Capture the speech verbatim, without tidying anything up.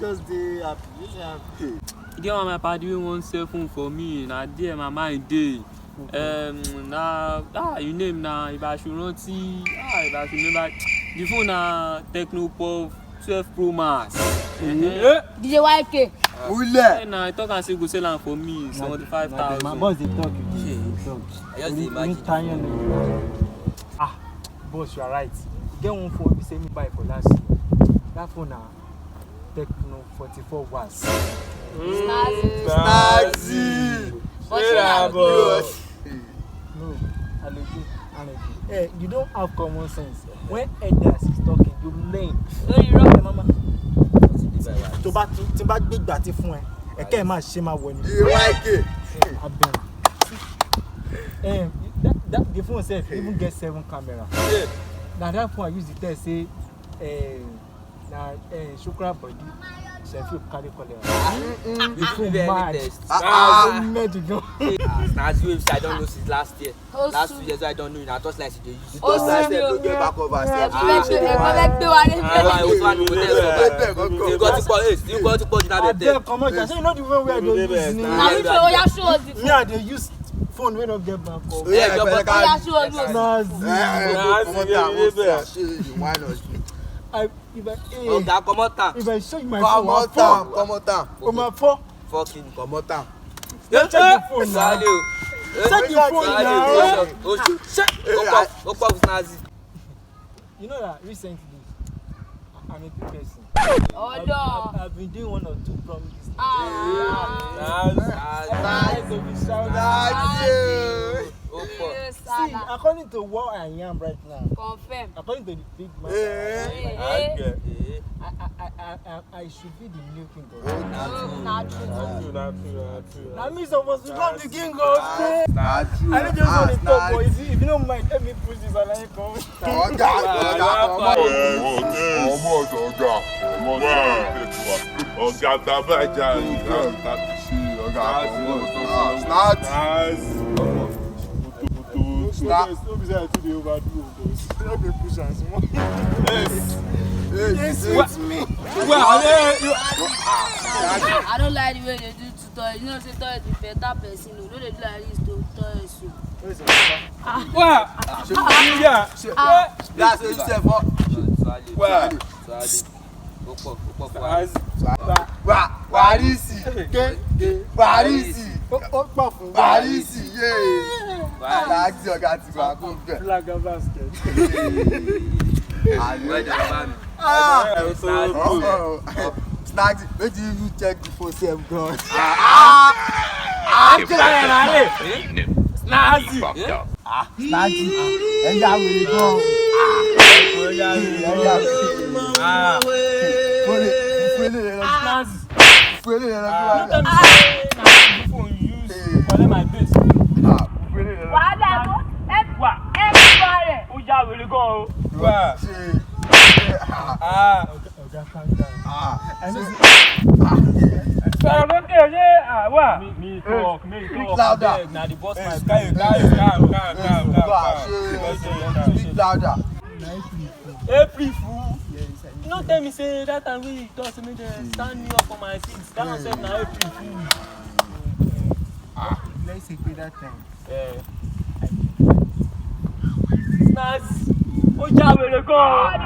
Just dey happy. Just dey happy. E get one my padi wey wan sell phone for me. Na there my mind dey. Um, na, ah, you name na Ibashu Ranti. Ah, Ibashu remember. The phone na Tecno Pop twelve Pro Max. Eh, D J Y K. Wulẹ̀. Eh, na I talk am say go sell am for me, seventy-five thousand. My boss dey talk, you dey talk. I just dey imagine. Ah, boss, you are right. E get one phone wey be say me buy for last year. That phone na Tecno forty-four watts. Snazzy. Snazzy. But you na boss. No, Alojo, Alojo. Eh, you don't have common sense. When elders is talking, you learn. No, you wrong, mama. Tó bá tún, tí bá gbé ìgbà tí fún ẹ, ẹ kẹ́ ẹ máa ṣe máa wọ ni. D Y K. Abeg. Eh, that, that, the phone sef even get seven camera. Yeah. Na that phone I use to tell say, eh, na, eh, Shukra body selfie carry cholera. The phone mad. Ah, ah. Mad gan. Ah, na as you say I don know since last year. Last two years I don know you. Na torchlight you dey use. Torchlight sef no get back cover sef. Ẹ fẹ́ gbé wa ní. Ah, o tún wà ní hotel sọ̀rọ̀. Nǹkan ti pọ̀, eh, nǹkan ti pọ̀ jù náà bẹ̀ tẹ̀. Abeg comot, I say you know the way wey I dey use ni. Na me show, oya show us the phone. Me I dey use phone wey no get back cover. Oya show us. Snazzy. Comot am, why not? I, if I, eh, Oga, comot am. If I show you my phone, comot am, comot am. Oh, my phone. Fucking comot am. Check the phone now. Check the phone now. Oṣù. Ó pọ̀, ó pọ̀ fún Snazzy. You know that recently, I, I'm a big person. I've, I've, I've been doing one or two promises. Ah. Snazzy. Snazzy. Snazzy. Ó pọ̀. See, according to what I am right now, confirm. According to the big man, eh, I, I, I, I, I should be the new king of. Na true, na true, na true. Na me suppose to become the king of. Na true. I no just want to talk, but if you, if you don't mind, let me push this online come. Oga, oga, comot. Comot, oga. Comot. Oga, taba ja. Oga, comot. Snazzy. Snazzy. No be say I too dey overdo o, but no dey push am small. Yes. Yes, with me. Well, I don't like the way they do to toys. You know say toys be better person o. No dey do like this to toys o. Well, yeah. That's what you said for. Well. Ó pọ̀, ó pọ̀ fún wa. Wa, Warisi. Warisi. Ó, ó pọ̀ fún Warisi, yeah. Láti ọ̀gá ti wà kó bẹ̀. Flag basket. Àlọ́. Wẹ́dà bá mi. Ah, Snazzy. Snazzy, make you even check the phone sef gan. Ah, ah, ah, Snazzy. Ah, Snazzy, ẹ ya wèrè gan. Ẹ ya wèrè. Ah. Fún ilé, fún ilé yẹn lọ. Snazzy. Fún ilé yẹn lọ. Ah. Tell me say na the phone you use collect my babe. Ah, fún ilé yẹn lọ. Wàhálà ẹ̀kọ́. Wà. Ẹ ti wà rẹ̀. Ó ya wèrè gan o. Wà. Ṣé. Ah. Oga, calm down. Ah. I know say. Sọ̀rọ̀ lókè ṣé àwa. Me, me talk, me talk. Louder. Abeg, na the boss my guy. Calm, calm, calm, calm, calm. Speak louder. April fool. You no tell me say that time wey you talk say make dem stand me up for my seat. That one sef na April fool. Ah. Let's say that time. Eh. Snazzy. Ó ya wèrè gan.